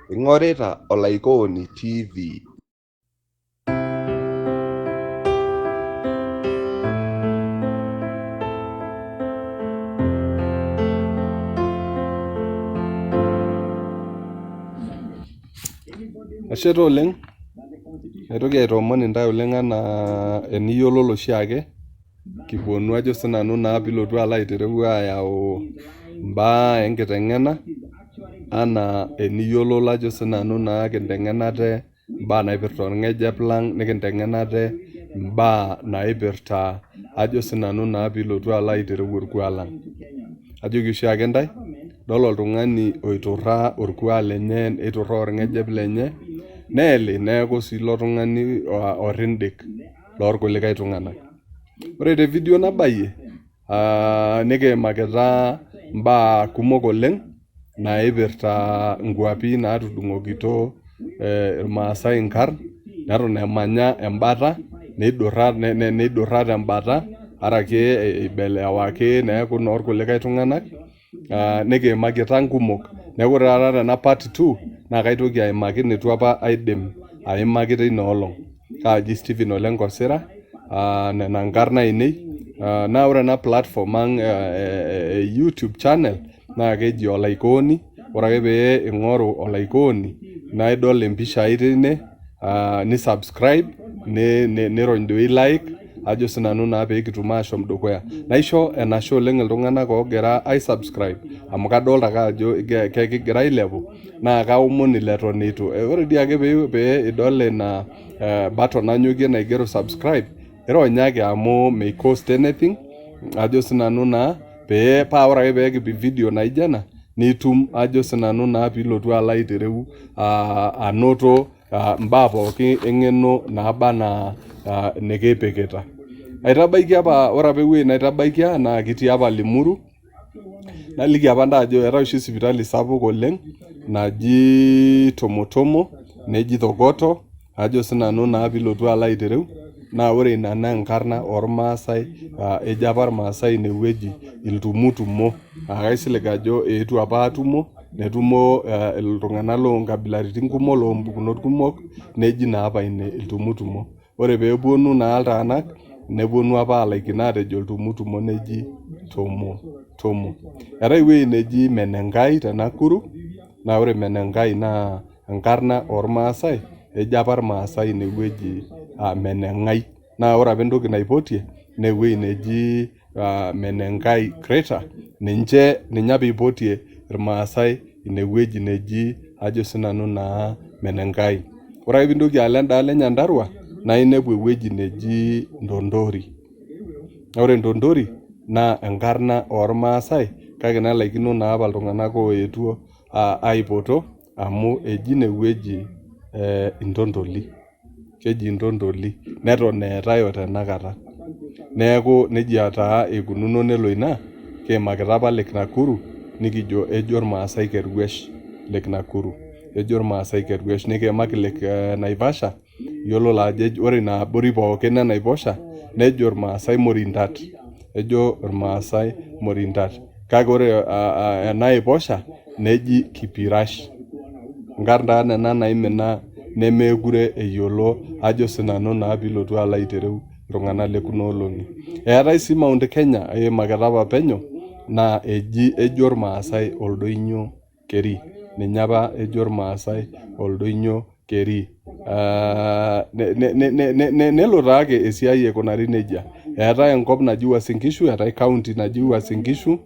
Ing'orita Olaikooni TV. Ashe taa oleng, naitoki aitoomon intae oleng enaa eniyiololo oshiake kipwonu ajo siinanu naa piilotu alo aitereu ayau imbaak enkiteng'ena anaa eniyiololo ajo siinanu naa kinteng'en ate imbaak naipirta orng'ejep lang nikinteng'en ate imbaak naipirta ajo siinanu naa piilotu alo aitereu orkwaak lang. Ajoki oshiake intae, idol oltung'ani oiturraa orkwaak lenye, neiturraa orng'ejep lenye neeli neeku sii ilo tung'ani orrindik loorkulikae tung'anak. Ore te video nabayie nikiimakita imbaak kumok oleng naipirta nkwapi naatudung'okito irmaasai inkarn neton emanya embata neidurra tembata araki eewaki neeku inoorkulikae tung'anak nikiimakita nkumok. Neeku ore taata tena part two naa kaitoki aimaki ineitu opa aidim aimaki teina olong. Kaaji Stephen Ole Nkosira, nena inkarn ainei. Naa ore ena platform ang e YouTube channel naa keji Olaikooni. Ore ake pee ing'oru Olaikooni naa idol impishai teine ni subscribe nirony doi like ajo sinanu naa pee kitum ashom dukuya. Naisho enashe oleng iltung'anak oogira ai subscribe amu kadolta ake ajo kekigira ailepu naa kaomon ileton eitu, ore dii ake pee idol ina button nanyokie naigero subscribe ironya ake amu mei cost anything ajo sinanu naa pee paa ore ake pee kipik video naijo ena nitum ajo sinanu naa piilotu alo aitereu anoto imbaa pooki eng'eno naaba anaa nikipikita. Aitabaikia apa, ore apa ewueji naitabaikia naa kitii apa Limuru. Naliki apa intae ajo eetae oshi sipitali sapuk oleng naji Tomotomo neji Thogoto ajo sinanu naa piilotu alo aitereu naa ore ina naa enkarna ormaasai ejo apa irmaasai inewueji iltumutumo aa kaisilig ajo eetuo apa atumo netumo iltung'anak loonkabilaritin kumok loompukunot kumok neji naa apa ine iltumutumo. Ore pee epwonu naa iltung'anak nepwonu apa alaikino aatejo iltumutumo neji tomotomo. Eetae ewueji neji Menengai te Nakuru naa ore Menengai naa enkarna ormaasai, ejo apa irmaasai inewueji Meneng'ai. Naa ore apa entoki naipotie naa ewueji neji Menengai Crater ninche, ninye apa eipotie irmaasai inewueji neji ajo sinanu naa Menengai. Ore ake piintoki alo endaalo e Nyandarua naa inepu ewueji neji Ndondori. Naa ore Ndondori naa enkarna ormaasai kake nelaikino naa apa iltung'anak oetuo aipoto amu eji inewueji Intontoli. Keji Intontoli neton eetae o tenakata. Neeku nejia taa ikununo nelo ina, kiimakita apa Lake Nakuru nikijo ejo irmaasai Kerwesh Lake Nakuru. Ejo irmaasai Kerwesh. Nikiimaki Lake Naivasha iyiololo ajo ore ina abori pookin enaiposha nejo irmaasai Morintat. Ejo irmaasai Morintat. Kake ore ena aiposha neji Kipirash. Inkarn taa nena naimina nemeekure eyiolo ajo sinanu naa piilotu alo aitereu iltung'anak le kuna olong'i. Eetae sii Mount Kenya iimakita apa penyo naa eji ejo irmaasai oldoinyio Keri. Ninye apa ejo irmaasai oldoinyio Keri. Nelo taake esiai aikunari nejia. Eetae enkop naji Uasin Gishu, eetae county naji Uasin Gishu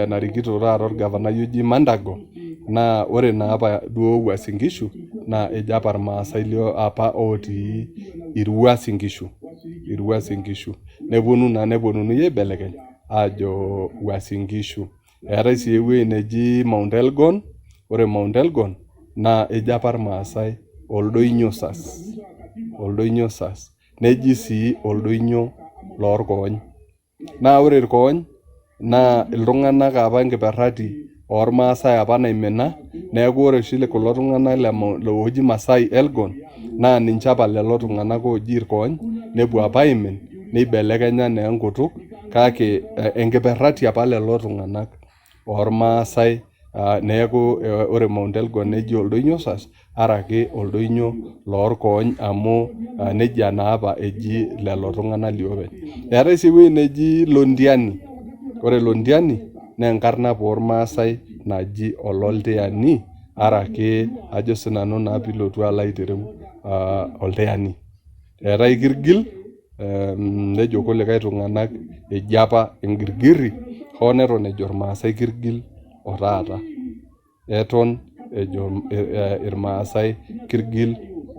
narikito taata orgavanai oji Mandago naa ore naa apa duo Uasin Gishu naa ejo apa irmaasai apa otii Uasin Gishu, Uasin Gishu. Neponu naa neponunui aibelekeny aajo Uasin Gishu. Eetae sii ewueji neji Mount Elgon, ore Mount Elgon naa ejo apa irmaasai oldoinyio sas, oldoinyio sas. Neji sii oldoinyio loorkoony. Naa ore irkoony naa iltung'anak apa enkiperrati ormaasai apa naimina neeku ore oshi kulo tung'anak looji Maasai Elgon naa ninche apa lelo tung'anak ooji irkoony nepuo apa aimin neibelekenya naa enkutuk kake enkiperrati apa lelo tung'anak ormaasai. Neeku ore Mount Elgon neji oldoinyio sas araki oldoinyio lorkoony amu neija naa apa eji lelo tung'anak liopeny. Eetae sii ewuei neji Londiani. Ore Londiani naa enkarna opa ormaasai naji ololtiani araki ajo siinanu naa piilotu alo aitereu oltiyani. Eetae Kirgil nejo kulikae tung'anak eji opa Engirgirri hoo neton ejo irmaasai Kirgil o taata. Eton ejo irmaasai Kirgil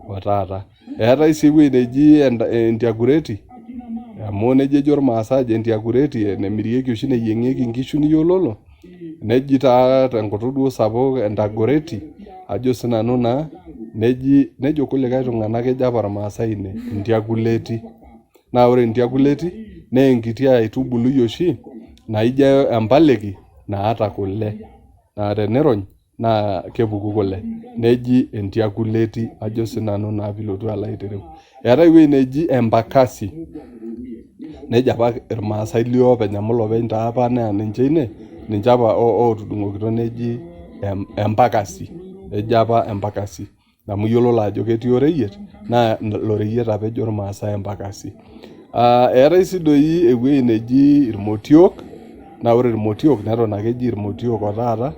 o taata. Eetae sii ewuei neji Entiakureti amu neija ejo irmaasai aajo Entiakureti enamirieki oshi neyieng'ieki inkishu niyiololo. Neji taa tenkutuk duo sapuk Entagoreti ajo siinanu naa neji nejo kulikae tung'anak ejo opa irmaasai ine Entiakuleti. Naa ore Entiakuleti naa enkiti aitubului oshi naijo empaleki naata kule naa tenirony naa kepuku kule. Neji Entiakuleti ajo siinanu naa piilotu alo aitereu. Eetae ewuei neji Embakasi nejo opa irmaasai liopeny amu ilopeny taa opa naa ninche ine, ninche opa ootudung'okito neji Embakasi. Ejo opa Embakasi amu iyiololo ajo ketii oreyiet naa ilo reyiet opa ejo irmaasai Embakasi. Eetae sii doi ewuei neji Irmotiok naa ore Irmotiok neton ake eji Irmotiok o taata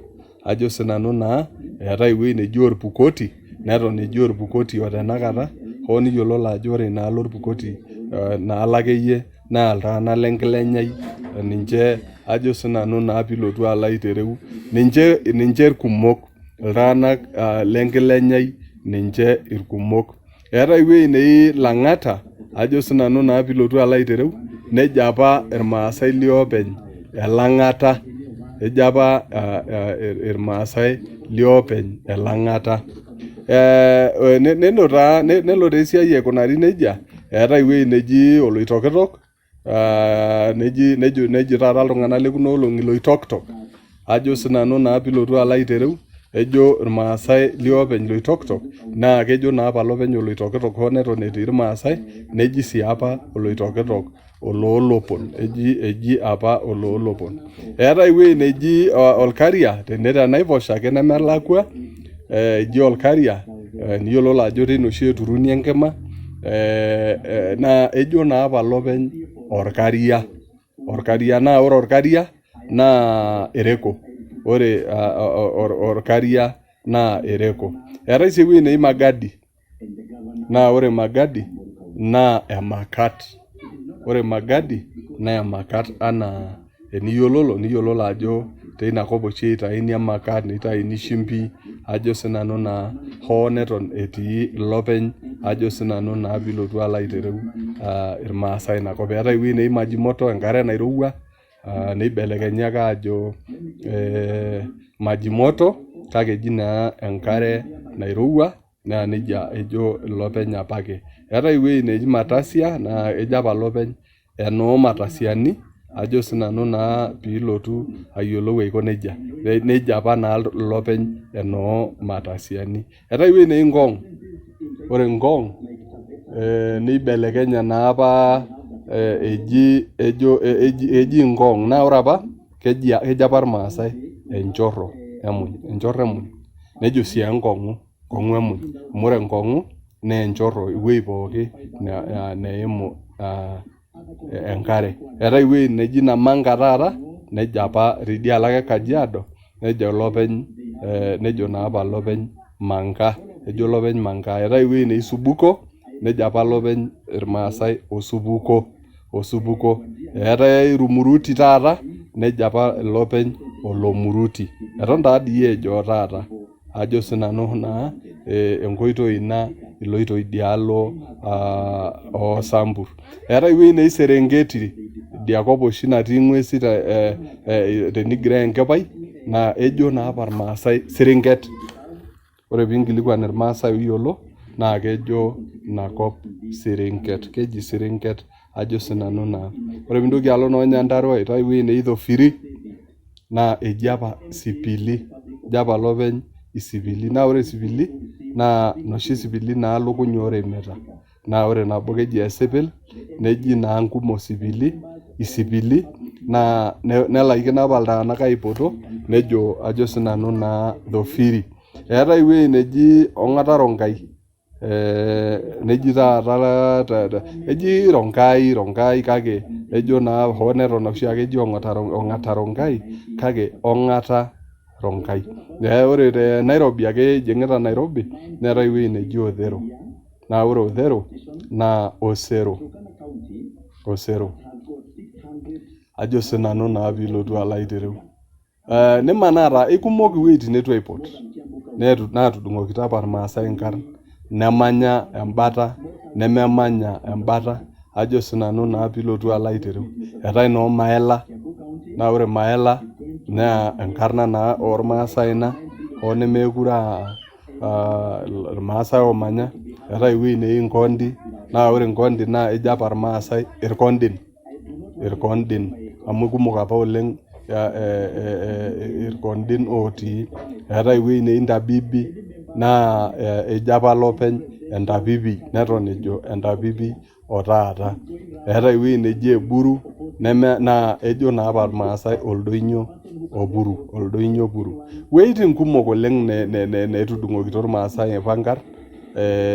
ajo siinanu naa eetae ewuei neji Orpukoti neton eji Orpukoti o tenakata hoo niyiololo ajo ore inaalo Orpukoti inaalo akeyie naa iltung'anak le Nkilenyai ninche ajo siinanu naa piilotu alo aitereu ninche irkumok iltung'anak le Nkilenyai ninche irkumok. Eetae ewuei neji Lang'ata ajo siinanu naa piilotu alo aitereu nejo opa irmaasai liopeny Elang'ata, ejo opa irmaasai liopeny Elang'ata. Nelo taa nelo taa esiai aikunari neija, eetae ewuei neji Oloitokitok neji nejo nejo taata iltung'anak le kuna olong'i Loitoktok ajo sinanu naa piilotu alo aitereu ejo irmaasai liopeny Loitoktok naa kejo naa apa lopeny Oloitokitok hoo neton etii irmaasai neji sii apa Oloitokitok oloolopon eji eji apa oloolopon. Eetae ewuei neji Olkaria tene tenaiposha ake nemelakua eji Olkaria niyiololo ajo teine oshi eturuni enkima naa ejo naa apa lopeny Orkaria, Orkaria naa ore Orkaria naa ereko ore Orkaria naa ereko. Eetae sii ewuei neji Magadi naa ore Magadi naa emakat, ore Magadi naa emakat anaa eniyiololo niyiololo ajo teina kop oshi eitayuni emakat neitayuni shimbi ajo sinanu naa hoo neton etii ilopeny ajo sinanu naa piilotu alo aitereu irmaasai inakop. Eetae ewuei neji maji moto enkare nairowua neibelekenyi ake aajo maji moto kake eji naa enkare nairowua naa nejia ejo ilopeny apake. Eetae ewuei neji Matasia naa ejo apa ilopeny enoo matasiani ajo sinanu naa piilotu ayiolou aiko nejia. Nejo apa naa ilopeny enoo matasiani. Eetae ewuei neji Ngong, ore Ngong neibelekenye naa apa eji ejo eji Ngong naa ore apa keji kejo apa irmaasai enchorro emuny, enchorro emuny nejo sii enkong'u. Enkong'u emuny amu ore enkong'u naa enchorro ewuei pooki neimu enkare. Eetae ewuei neji Namanga taata nejo apa tidialo ake e Kajiado nejo olopeny nejo naa apa olopeny Manga, ejo olopeny Manga. Eetae ewuei neji Subuko nejo apa olopeny irmaasai Osupuko, Osupuko. Eetae Rumuruti taata nejo apa ilopeny Olomuruti. Eton taadii ejo taata. Ajo sinanu naa enkoitoi ina iloito idialo oo Sambur. Eetae ewuei neji Serengeti idia kop oshi natii ing'uesi tenigiroo enkipai naa ejo naa apa irmaasai Siringet. Ore piinkilikuan irmaasai oyiolo naa kejo inakop Siringet, keji Siringet ajo sinanu naa. Ore piintoki alo noo Nyandarua eetae ewuei neji Thofiri naa eji apa Sipili, ejo apa ilopeny Isipili naa ore Sipili naa inoshi sipili naa ilukuny ooremita naa ore nabo keji Esipil neji naa nkumok Sipili, Isipili. Naa nelaikino apa iltung'anak aipoto nejo ajo sinanu naa Dhofiri. Eetae ewueji neji Ong'ata Ronkai, neji taata eji Ronkai Ronkai kake ejo naa hoo neton oshiake eji Ong'ata Ronkai kake Ong'ata Ronkai. Ore te Nairobi ake ijing'ita Nairobi neetae ewueji neji Othero. Naa ore Othero naa osero, osero. Ajo sinanu naa piilotu alo aitereu. Nimanaa taa ikumok iwuejitin neitu aipot naatudung'okito apa irmaasai inkarn nemanya embata nememanya embata ajo sinanu naa piilotu alo aitereu. Eetae noo Maela naa ore Maela naa enkarna naa ormaasai ina hoo nemeekure aa irmaasai oomanya. Eetae ewueji neji Nkondi naa ore Nkondi naa ejo apa irmaasai irkondin. Irkondin amu kumok apa oleng irkondin otii. Eetae ewueji neji Ntabibi naa ejo apa lopeny entapipi neton ejo entapipi o taata. Eetae ewueji neji Eburu naa ejo naa apa irmaasai oldoinyio opuru, oldoinyio opuru. Iwuejitin kumok oleng netudung'okito irmaasai apa inkarn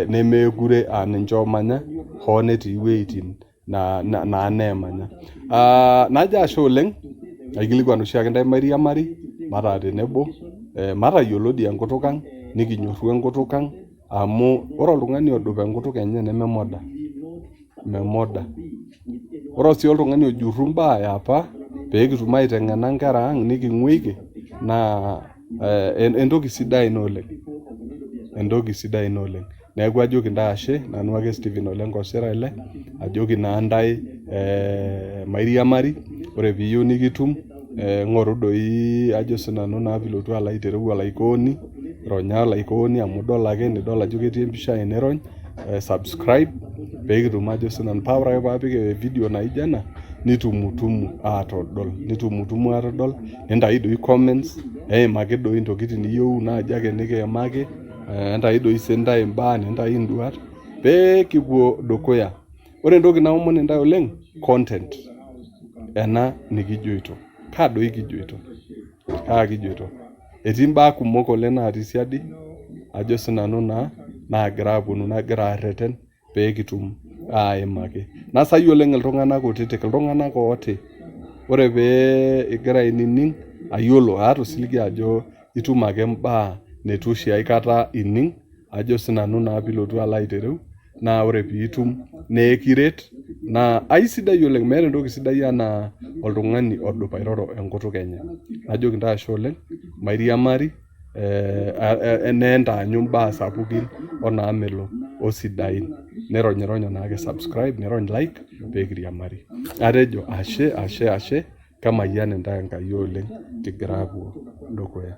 nemeekure aa ninche oomanya hoo netii iwuejitin naa neemanya. Najo ashe oleng, aikilikuan oshiake intae mairiamari, mataa tenebo, matayiolo dii enkutuk ang, nikinyorru enkutuk ang amu ore oltung'ani odup enkutuk enye nememoda, memoda. Ore sii oltung'ani ojurru imbaa e apa pee kitum aiteng'ena inkera ang niking'uiki naa entoki sidai ina oleng, entoki sidai ina oleng. Neeku ajoki intae ashe, nanu ake Stephen Ole Nkosira ele, ajoki naa intae mairiamari, ore piiyieu nikitum ng'oru doi ajo sinanu naa piilotu alo aitereu olaikooni, ronya olaikooni amu idol ake nidol ajo ketii empisha ai nirony, subscribe pee kitum ajo sinanu paa ore ake paapik evideo naijo ena nitumutumu aatodol, nitumutumu aatodol, nintayu doi comments, eimaki doi intokitin niyieu naaji ake nikiimaki. Entayu doi sii intae imbaa nintayu induat pee kipuo dukuya. Ore entoki naomon intae oleng content ena nikijoito. Kaa doi kijoito? Kaa kijoito? Etii imbaa kumok oleng natii siadi ajo sinanu naa naagira aponu nagira arreten pee kitum aimaki. Nasai oleng iltung'anak kutitik, iltung'anak ooti. Ore pee igira ainining ayiolo aata osiligi ajo itum ake imbaa neitu oshi aikata ining ajo sinanu naa piilotu alo aitereu naa ore piitum naa ekiret naa aisidai oleng meeta entoki sidai anaa oltung'ani odup airoro enkutuk enye. Najoki intae ashe oleng mairiamari nentaanyu imbaa sapukin onaamelok osidain nironyironyo naake subscribe nirony like pee kiriamari. Atejo ashe ashe ashe kemayian intae Enkai oleng kigira apuo dukuya.